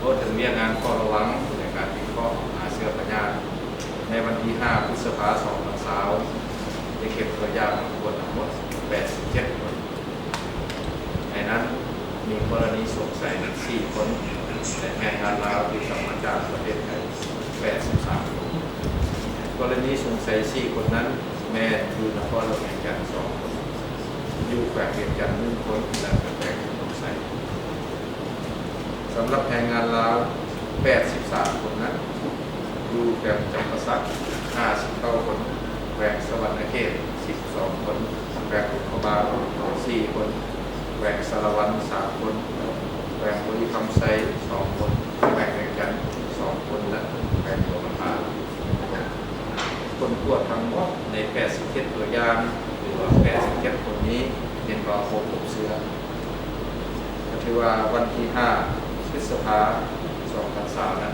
ເວົ້າເຖິງວຽກງານເຝົ້າລະວັງ ແລະ ການວິເຄາະຫາເຊື້ອພະຍາດ, ໃນວັນທີຫ້າ ພຶດສະພາ ສອງພັນຊາວ ໄດ້ເກັບຕົວຢ່າງມາກວດທັງໝົດ ແປດສິບເຈັດຄົນ. ໃນນັ້ນມີກໍລະນີສົງໄສສີ່ຄົນ ແລະ ແຮງງານລາວທີ່ກັບມາຈາກປະເທດໄທ ແປດສິບສາມຄົນ. ກໍລະນີສົງໄສສີ່ຄົນນັ້ນ ແມ່ນຢູ່ນະຄອນຫຼວງວຽງຈັນສອງຄົນ, ຢູ່ແຂວງວຽງຈັນໜຶ່ງຄົນ ແລະ ແຂວງພະນົມໄຊ. ສຳລັບແຮງງານລາວ ແປດສິບສາມຄົນນັ້ນ ຢູ່ແຂວງຈຳປາສັກ ຫ້າສິບເກົ້າຄົນ, ແຂວງສະຫວັນນະເຂດ ສິບສອງຄົນ, ແຂວງຫຼວງພະບາງ ສີ່ຄົນ, ແຂວງສາລະວັນ ສາມຄົນ, ແຂວງບໍລິຄຳໄຊ ສອງຄົນ, ແຂວງວຽງຈັນ ສອງຄົນ ແລະ ແຂວງຫຼວງນ້ຳທາ ໜຶ່ງຄົນ. ຜົນກວດທັງໝົດໃນ ແປດສິບເຈັດຕົວຢ່າງ ຫຼືວ່າ ແປດສິບເຈັດຄົນນີ້ ເຫັນວ່າບໍ່ພົບເຊື້ອ. ກໍຖືວ່າວັນທີຫ້າ ພຶດສະພາ ສອງພັນຊາວນັ້ນ